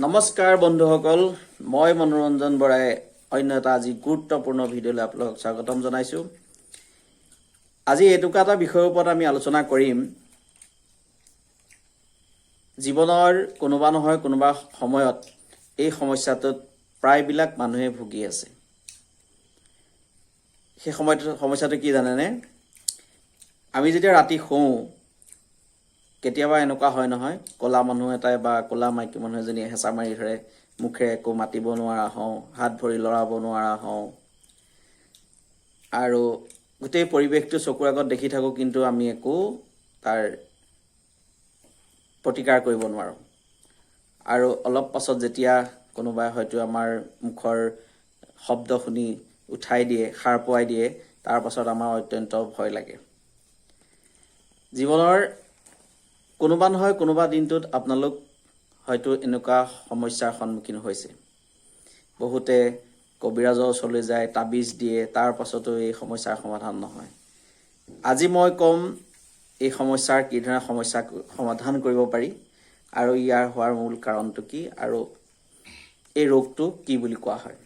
নমস্কাৰ বন্ধুসকল, মই মনোৰঞ্জন বৰাই অন্য এটা আজি গুৰুত্বপূৰ্ণ ভিডিঅ'লৈ আপোনালোকক স্বাগতম জনাইছোঁ। আজি এনেকুৱা এটা বিষয়ৰ ওপৰত আমি আলোচনা কৰিম, জীৱনৰ কোনোবা নহয় কোনোবা সময়ত এই সমস্যাটোত প্ৰায়বিলাক মানুহে ভুগি আছে। সেই সময়টো সমস্যাটো কি জানেনে? আমি যেতিয়া ৰাতি শুওঁ, কেতিয়াবা এনেকুৱা হয় নহয়, ক'লা মানুহ এটাই বা ক'লা মাইকী মানুহ এজনীয়ে হেঁচা মাৰি ধৰে, মুখেৰে একো মাতিব নোৱাৰা হওঁ, হাত ভৰি লৰাব নোৱাৰা হওঁ আৰু গোটেই পৰিৱেশটো চকুৰ আগত দেখি থাকোঁ, কিন্তু আমি একো তাৰ প্ৰতিকাৰ কৰিব নোৱাৰোঁ। আৰু অলপ পাছত যেতিয়া কোনোবাই হয়তো আমাৰ মুখৰ শব্দ শুনি উঠাই দিয়ে, সাৰ পোৱাই দিয়ে, তাৰ পাছত আমাৰ অত্যন্ত ভয় লাগে। জীৱনৰ কোনোবা নহয় কোনোবা দিনটোত আপোনালোক হয়তো এনেকুৱা সমস্যাৰ সন্মুখীন হৈছে। বহুতে কবিৰাজৰ ওচৰলৈ যায়, তাবিজ দিয়ে, তাৰ পাছতো এই সমস্যাৰ সমাধান নহয়। আজি মই ক'ম এই সমস্যাৰ কি ধৰণে সমস্যা সমাধান কৰিব পাৰি আৰু ইয়াৰ হোৱাৰ মূল কাৰণটো কি আৰু এই ৰোগটো কি বুলি কোৱা হয়।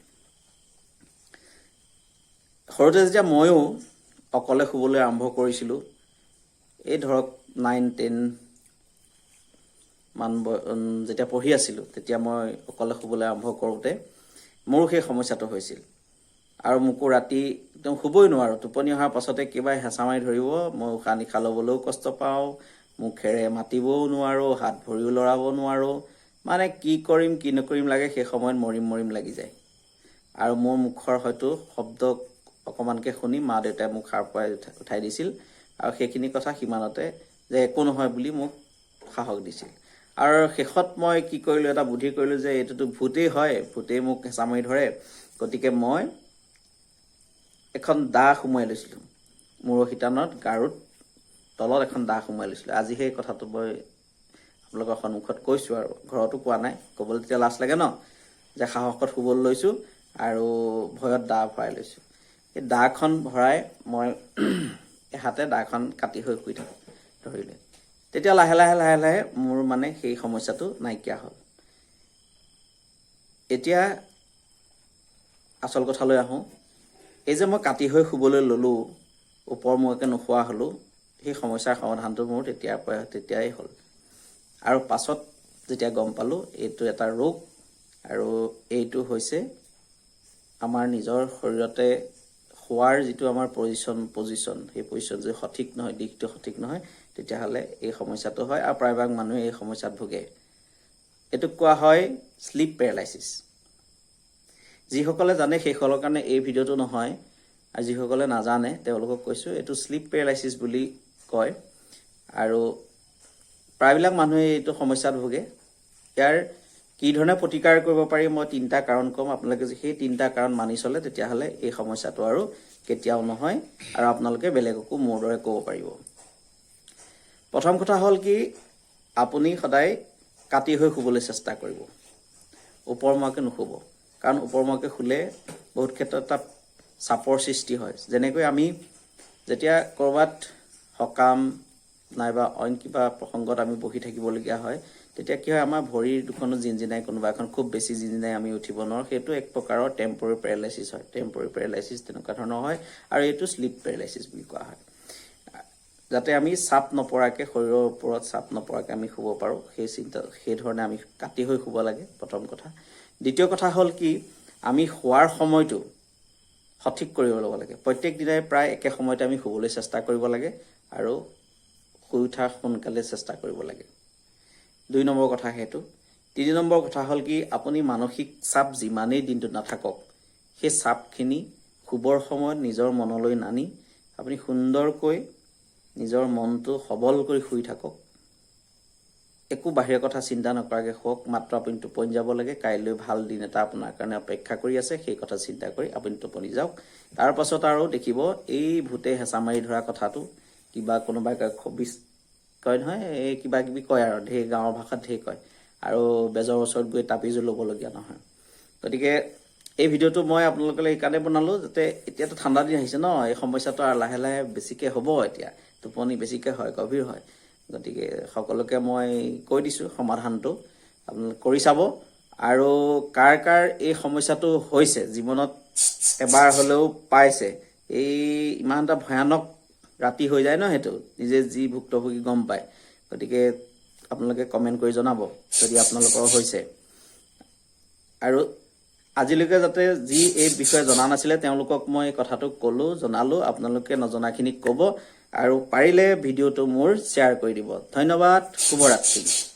সৰুতে যেতিয়া ময়ো অকলে শুবলৈ আৰম্ভ কৰিছিলোঁ, এই ধৰক 9-10 মান যেতিয়া পঢ়ি আছিলোঁ, তেতিয়া মই অকলে শুবলৈ আৰম্ভ কৰোঁতে মোৰো সেই সমস্যাটো হৈছিল আৰু মোকো ৰাতি একদম শুবই নোৱাৰোঁ। টোপনি অহাৰ পাছতে কিবা হেঁচা মাৰি ধৰিব, মই উশাহ নিশাহ ল'বলৈও কষ্ট পাওঁ, মুখেৰে মাতিবও নোৱাৰোঁ, হাত ভৰিও লৰাব নোৱাৰোঁ। মানে কি কৰিম কি নকৰিম লাগে, সেই সময়ত মৰিম মৰিম লাগি যায়। আৰু মোৰ মুখৰ হয়তো শব্দ অকণমানকৈ শুনি মা দেউতাই মোক সাৰ পোৱাই উঠাই দিছিল আৰু সেইখিনি কথা সিমানতে যে একো নহয় বুলি মোক সাহস দিছিল। আৰু শেষত মই কি কৰিলোঁ, এটা বুদ্ধি কৰিলোঁ যে এইটোতো ভূতেই হয়, ভূতেই মোক হেঁচা মাৰি ধৰে। গতিকে মই এখন দা সুমুৱাই লৈছিলোঁ মূৰৰ শিতানত, গাৰুত তলত এখন দা সুমুৱাই লৈছিলোঁ। আজি সেই কথাটো মই আপোনালোকৰ সন্মুখত কৈছোঁ আৰু ঘৰতো কোৱা নাই, ক'বলৈ তেতিয়া লাজ লাগে ন, যে সাহসত শুবলৈ লৈছোঁ আৰু ভয়ত দা ভৰাই লৈছোঁ। এই দাখন ভৰাই মই এহাতে দাখন কাটি হৈ শুই থাকোঁ ধৰিলে। তেতিয়া লাহে লাহে লাহে লাহে মোৰ মানে সেই সমস্যাটো নাইকিয়া হ'ল। এতিয়া আচল কথালৈ আহোঁ। এই যে মই কাটি হৈ শুবলৈ ল'লোঁ, ওপৰ মূৰকৈ নোশোৱা হ'লোঁ, সেই সমস্যাৰ সমাধানটো মোৰ তেতিয়াৰ পৰা তেতিয়াই হ'ল। আৰু পাছত যেতিয়া গম পালোঁ এইটো এটা ৰোগ আৰু এইটো হৈছে আমাৰ নিজৰ শৰীৰতে শোৱাৰ যিটো আমাৰ পজিশ্যন, সেই পজিশ্যন যদি সঠিক নহয়, দিশটো সঠিক নহয়, তেতিয়াহ'লে এই সমস্যাটো হয় আৰু প্ৰায়ভাগ মানুহে এই সমস্যাত ভোগে। এইটোক কোৱা হয় শ্লিপ পেৰালাইচিছ। যিসকলে জানে সেইসকলৰ কাৰণে এই ভিডিঅ'টো নহয় আৰু যিসকলে নাজানে তেওঁলোকক কৈছোঁ, এইটো শ্লিপ পেৰালাইচিছ বুলি কয় আৰু প্ৰায়বিলাক মানুহে এইটো সমস্যাত ভোগে। ইয়াৰ কি ধৰণে প্ৰতিকাৰ কৰিব পাৰি, মই তিনিটা কাৰণ ক'ম। আপোনালোকে যদি সেই তিনিটা কাৰণ মানি চলে, তেতিয়াহ'লে এই সমস্যাটো আৰু কেতিয়াও নহয় আৰু আপোনালোকে বেলেগকো মোৰ দৰে ক'ব পাৰিব। প্ৰথম কথা হ'ল কি, আপুনি সদায় কাটি হৈ শুবলৈ চেষ্টা কৰিব, ওপৰমুৱাকৈ নুশুব। কাৰণ ওপৰমুৱাকৈ শুলে বহুত ক্ষেত্ৰত তাত চাপৰ সৃষ্টি হয়। যেনেকৈ আমি যেতিয়া ক'ৰবাত সকাম নাইবা অইন কিবা প্ৰসংগত আমি বহি থাকিবলগীয়া হয়, তেতিয়া কি হয়, আমাৰ ভৰিৰ দুখনো জিনজিনাই, কোনোবা এখন খুব বেছি জিনজিনাই, আমি উঠিব নোৱাৰোঁ। সেইটো এক প্ৰকাৰৰ টেম্পৰেৰী পেৰালাইচিছ হয়। টেম্পৰেৰী পেৰালাইচিছ তেনেকুৱা ধৰণৰ হয় আৰু এইটো শ্লিপ পেৰালাইচিছ বুলি কোৱা হয়। যাতে আমি চাপ নপৰাকৈ, শৰীৰৰ ওপৰত চাপ নপৰাকৈ আমি শুব পাৰোঁ, সেই চিন্তা সেইধৰণে আমি কাটি হৈ শুব লাগে, প্ৰথম কথা। দ্বিতীয় কথা হ'ল কি, আমি শোৱাৰ সময়টো সঠিক কৰিব ল'ব লাগে। প্ৰত্যেক দিনাই প্ৰায় একে সময়তে আমি শুবলৈ চেষ্টা কৰিব লাগে আৰু শুই উঠাৰ সোনকালে চেষ্টা কৰিব লাগে। 2 নম্বৰ কথা সেইটো। 3 নম্বৰ কথা হ'ল কি, আপুনি মানসিক চাপ যিমানেই দিনটোত নাথাকক, সেই চাপখিনি শুবৰ সময়ত নিজৰ মনলৈ নানি আপুনি সুন্দৰকৈ নিজৰ মনটো সবল কৰি শুই থাকক। একো বাহিৰৰ কথা চিন্তা নকৰাকৈ শুৱক, মাত্ৰ আপুনি টোপনি যাব লাগে। কাইলৈ ভাল দিন এটা আপোনাৰ কাৰণে অপেক্ষা কৰি আছে, সেই কথা চিন্তা কৰি আপুনি টোপনি যাওক। তাৰ পাছত আৰু দেখিব এই ভূতে হেঁচা মাৰি ধৰা কথাটো, কিবা কোনোবাই কয় খবিচ কয় নহয়, এই কিবা কিবি কয় আৰু ঢেৰ গাঁৱৰ ভাষাত ঢেৰ কয় আৰু বেজৰ ওচৰত গৈ তাবিজো ল'বলগীয়া নহয়। গতিকে এই ভিডিঅ'টো মই আপোনালোকলৈ এইকাৰণে বনালোঁ যাতে এতিয়াতো ঠাণ্ডা দিন আহিছে ন, এই সমস্যাটো আৰু লাহে লাহে বেছিকৈ হ'ব। এতিয়া টোপনি বেছিকৈ হয়, গভীৰ হয়। গতিকে সকলোকে মই কৈ দিছোঁ সমাধানটো, আপোনালোকে কৰি চাব। আৰু কাৰ কাৰ এই সমস্যাটো হৈছে, জীৱনত এবাৰ হ'লেও পাইছে, এই ইমান এটা ভয়ানক ৰাতি হৈ যায় ন, সেইটো নিজে যি ভুক্তভোগী গম পায়। গতিকে আপোনালোকে কমেণ্ট কৰি জনাব যদি আপোনালোকৰ হৈছে। আৰু আজিলৈকে যাতে যি এই বিষয়ে জনা নাছিলে, তেওঁলোকক মই কথাটো ক'লোঁ, জনালোঁ। আপোনালোকে নজনাখিনিক ক'ব আৰু পাৰিলে ভিডিঅ'টো মোৰ শ্বেয়াৰ কৰি দিব। ধন্যবাদ, শুভৰাত্ৰি।